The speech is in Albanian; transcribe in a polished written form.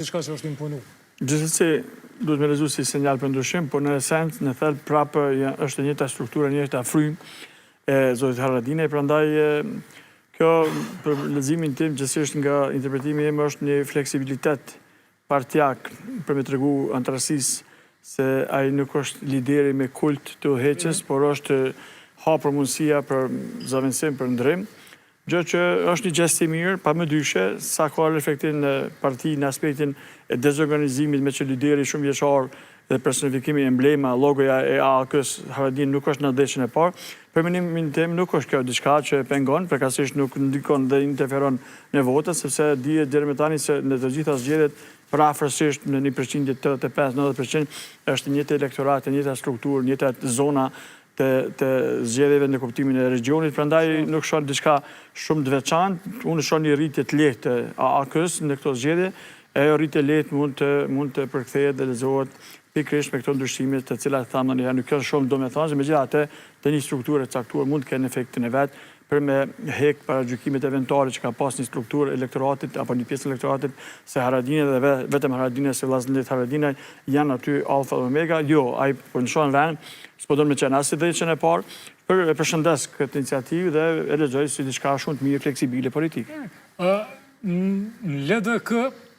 diçka që është imponu? Gjithsesi, duhet me lexu si sinjal për ndryshim, por në esencë, në thelb prapë është e njëjta strukturë, e njëjta frymë e zotit Haradinaj, prandaj kjo për leximin tim, gjithsesi nga interpretimi im është një fleksibilitet partiak për me tregu anëtarësisë se ai nuk është lideri me kult të udhëheqjes, por është hapur mundësia për zëvendësim, për ndërrim. Gjë që është një gjest i mirë, pa mëdyshje, sa ka reflektim në parti në aspektin e dezorganizimit meqë lideri shumëvjeçar dhe personifikimi emblema, logoja e AAK-së, Haradinaj nuk është në dhjetëshen e parë. Për mendimin tim nuk është kjo diçka që e pengon, përkatësisht nuk ndikon dhe interferon në votën, sepse dihet deri më tani se në të gjitha zgjedhjet përafërsisht në një përqindje 85-90 për qind është i njëjti elektorat, e njëjta strukturë, e njëjta zona të të zgjedhjeve në kuptimin e regjionit, prandaj nuk shoh diçka shumë të veçantë, unë shoh një rritje të lehtë të AAK-së në këto zgjedhje, e ajo rritje e lehtë mund të mund të përkthehet dhe lexohet pikërisht me këto ndryshime të cilat thamë ndonjëherë nuk janë shumë domethënëse, megjithatë te një strukturë e caktuar mund të kenë efektin e vet për me hek paragjykimet eventuale që ka pas një strukturë elektoratit apo një pjesë elektoratit se Haradinaj dhe vetëm Haradinaj se vëllazërit Haradinaj janë aty alfa dhe omega, jo, ai po ndryshon vend, s'po don me qenë as i dhjetëshen e parë, por e përshëndes këtë iniciativë dhe e lexoj si diçka shumë të mirë fleksibile politike. Në LDK.